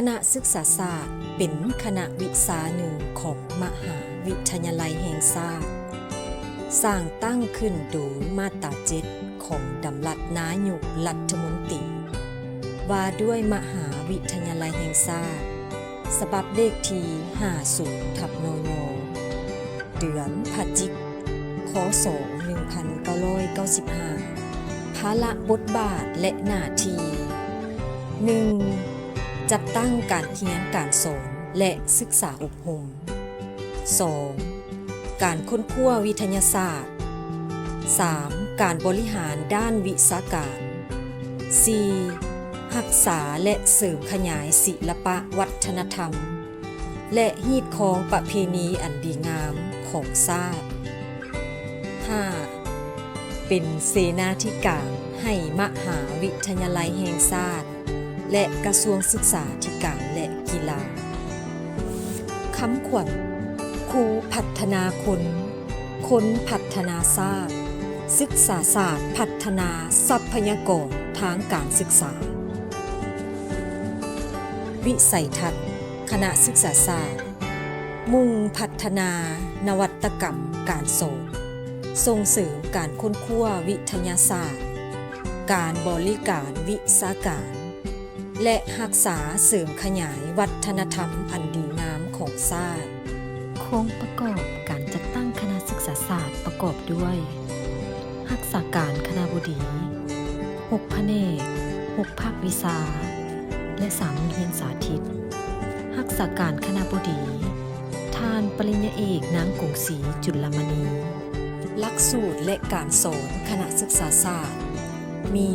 ຄະນະສຶກສາສາດເປັນຄະນະວິຊາໜຶ່ງຂອງມະຫາວິທະຍາໄລແຫ່ງຊາດ, ສ້າງຕັ້ງຂຶ້ນໂດຍມາດຕາເຈັດຂອງດຳລັດນາຍົກລັດຖະມົນຕີ ວ່າດ້ວຍມະຫາວິທະຍາໄລແຫ່ງຊາດ ສະບັບເລກທີຫ້າສິບທັບ ນຍ ເດືອນພະຈິກ ຄ.ສ. ໜຶ່ງພັນເກົ້າຮ້ອຍເກົ້າສິບຫ້າ. ພາລະບົດບາດ ແລະ ໜ້າທີ່ ໜຶ່ງ ຈັດຕັ້ງການຮຽນການສອນ ແລະ ສຶກສາອົບຮົມ. ສອງ ການຄົ້ນຄວ້າວິທະຍາສາດ. ສາມ ການບໍລິຫານດ້ານວິຊາການ. ສີ່ ຮັກສາ ແລະ ເສີມຂະຫຍາຍສິລະປະວັດທະນະທຳ ແລະ ຮີດຄອງປະເພນີອັນດີງາມຂອງຊາດ. ຫ້າ ເປັນເສນາທິການໃຫ້ມະຫາວິທະຍາໄລແຫ່ງຊາດ ແລະ ກະຊວງສຶກສາທິການ ແລະ ກິລາ. ຄຳຂວັນ: ຄູພັດທະນາຄົນ, ຄົນພັດທະນາຊາດ, ສຶກສາສາດພັດທະນາຊັບພະຍາກອນທາງການສຶກສາ. ວິໄສທັດຄະນະສຶກສາສາດ ມຸ່ງພັດທະນານະວັດຕະກຳການສອນ, ສົ່ງເສີມການຄົ້ນຄວ້າວິທະຍາສາດ, ການບໍລິການວິຊາການ ແລະ ຮັກສາເສີມຂະຫຍາຍວັດທະນະທຳອັນດີງາມຂອງຊາດ. ໂຄງປະກອບການຈັດຕັ້ງຄະນະສຶກສາສາດປະກອບດ້ວຍ ຮັກສາການຄະນະບໍດີ ຫົກພະແນກ, ຫົກພາກວິຊາ ແລະ ສາມໂຮງຮຽນສາທິດ. ຮັກສາການຄະນະບໍດີ ທ່ານປະລິນຍາເອກ ນາງກົງສີ ຈຸນລະມະນີ. ຫຼັກສູດ ແລະ ການສອນຄະນະສຶກສາສາດ ມີ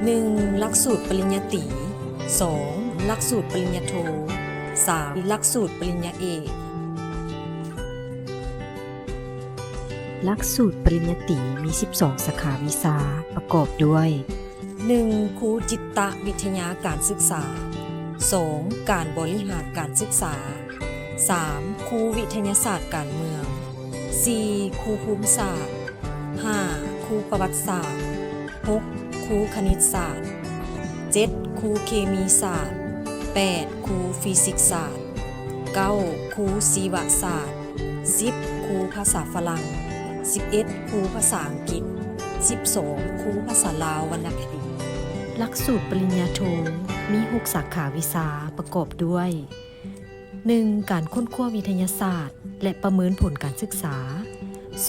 ໜຶ່ງ ຫຼັກສູດປະລິນຍາຕີ, ສອງ ຫຼັກສູດປະລິນຍາໂທ, ສາມ ຫຼັກສູດປະລິນຍາເອກ. ຫຼັກສູດປະລິນຍາຕີມີສິບສອງສາຂາວິຊາ ປະກອບດ້ວຍ ໜຶ່ງ ຄູຈິດຕະວິທະຍາການສຶກສາ, ສອງ ການບໍລິຫານການສຶກສາ, ສາມ ຄູວິທະຍາສາດການເມືອງ, ສີ່ ຄູພູມສາດ, ຫ້າ ຄູປະຫວັດສາດ, ຫົກ ຄູຄະນິດສາດ, ເຈັດ ຄູເຄມີສາດ, ແປດ ຄູຟີຊິກສາດ, ເກົ້າ ຄູຊີວະສາດ, ສິບ ຄູພາສາຝຣັ່ງ, ສິບເອັດ ຄູພາສາອັງກິດ, ສິບສອງ ຄູພາສາລາວວັນນະຄະດີ. ຫຼັກສູດປະລິນຍາໂທມີຫົກສາຂາວິຊາປະກອບດ້ວຍ ໜຶ່ງ ການຄົ້ນຄວ້າວິທະຍາສາດ ແລະ ປະເມີນຜົນການສຶກສາ,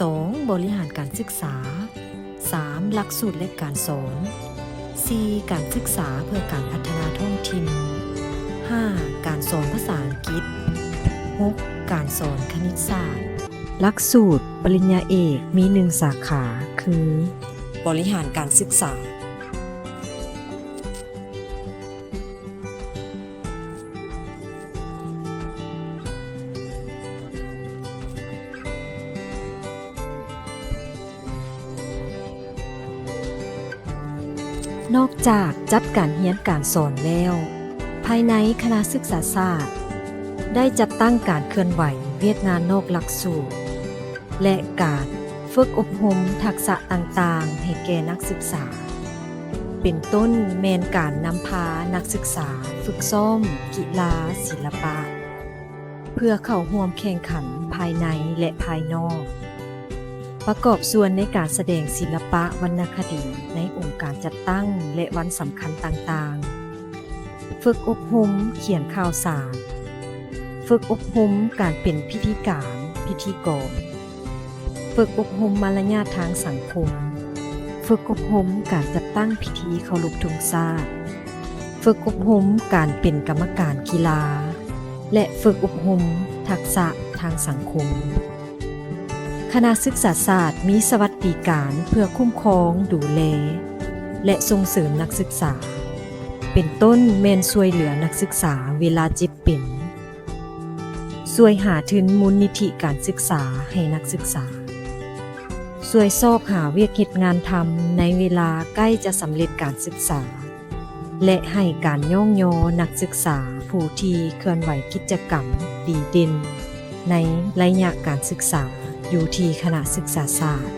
ສອງ ບໍລິຫານການສຶກສາ, ສາມ ຫຼັກສູດ ແລະ ການສອນ, ສີ່ ການສຶກສາເພື່ອການພັດທະນາທ້ອງຖິ່ນ, ຫ້າ ການສອນພາສາອັງກິດ, ຫົກ ການສອນຄະນິດສາດ. ຫຼັກສູດປະລິນຍາເອກມີໜຶ່ງສາຂາຄື ບໍລິຫານການສຶກສາ. ນອກຈາກຈັດການຮຽນການສອນແລ້ວ, ພາຍໃນຄະນະສຶກສາສາດໄດ້ຈັດຕັ້ງການເຄື່ອນໄຫວວຽກງານນອກຫຼັກສູດ ແລະ ການຝຶກອົບຮົມທັກສະຕ່າງໆໃຫ້ແກ່ນັກສຶກສາ, ເປັນຕົ້ນແມ່ນການນຳພານັກສຶກສາຝຶກຊ້ອມກິລາ, ສິລະປະ ເພື່ອເຂົ້າຮ່ວມແຂ່ງຂັນພາຍໃນ ແລະ ພາຍນອກ, ປະກອບສ່ວນໃນການສະແດງສິລະປະວັນນະຄະດີໃນອົງການຈັດຕັ້ງ ແລະ ວັນສຳຄັນຕ່າງໆ. ຝຶກອົບຮົມຂຽນຂ່າວສານ, ຝຶກອົບຮົມການເປັນພິທີການ, ພິທີກອນ, ຝຶກອົບຮົມມາລະຍາດທາງສັງຄົມ, ຝຶກອົບຮົມການຈັດຕັ້ງພິທີເຄົາລົບທຸງຊາດ, ຝຶກອົບຮົມການເປັນກຳມະການກິລາ ແລະ ຝຶກອົບຮົມທັກສະທາງສັງຄົມ. ຄະນະສຶກສາສາດມີສະຫວັດດີການເພື່ອຄຸ້ມຄອງ, ດູແລ ແລະ ສົ່ງເສີມນັກສຶກສາ, ເປັນຕົ້ນແມ່ນຊ່ວຍເຫຼືອນັກສຶກສາເວລາເຈັບເປັນ, ຊ່ວຍຫາທຶນມູນນິທິການສຶກສາໃຫ້ນັກສຶກສາ, ຊ່ວຍຊອກຫາວຽກເຮັດງານທຳໃນເວລາໃກ້ຈະສຳເລັດການສຶກສາ. ແລະ ໃຫ້ການຍ້ອງຍໍນັກສຶກສາຜູ້ທີ່ເຄື່ອນໄຫວກິດຈະກຳດີເດັ່ນໃນໄລຍະການສຶກສາຢູ່ທີ່ຄະນະສຶກສາສາດ.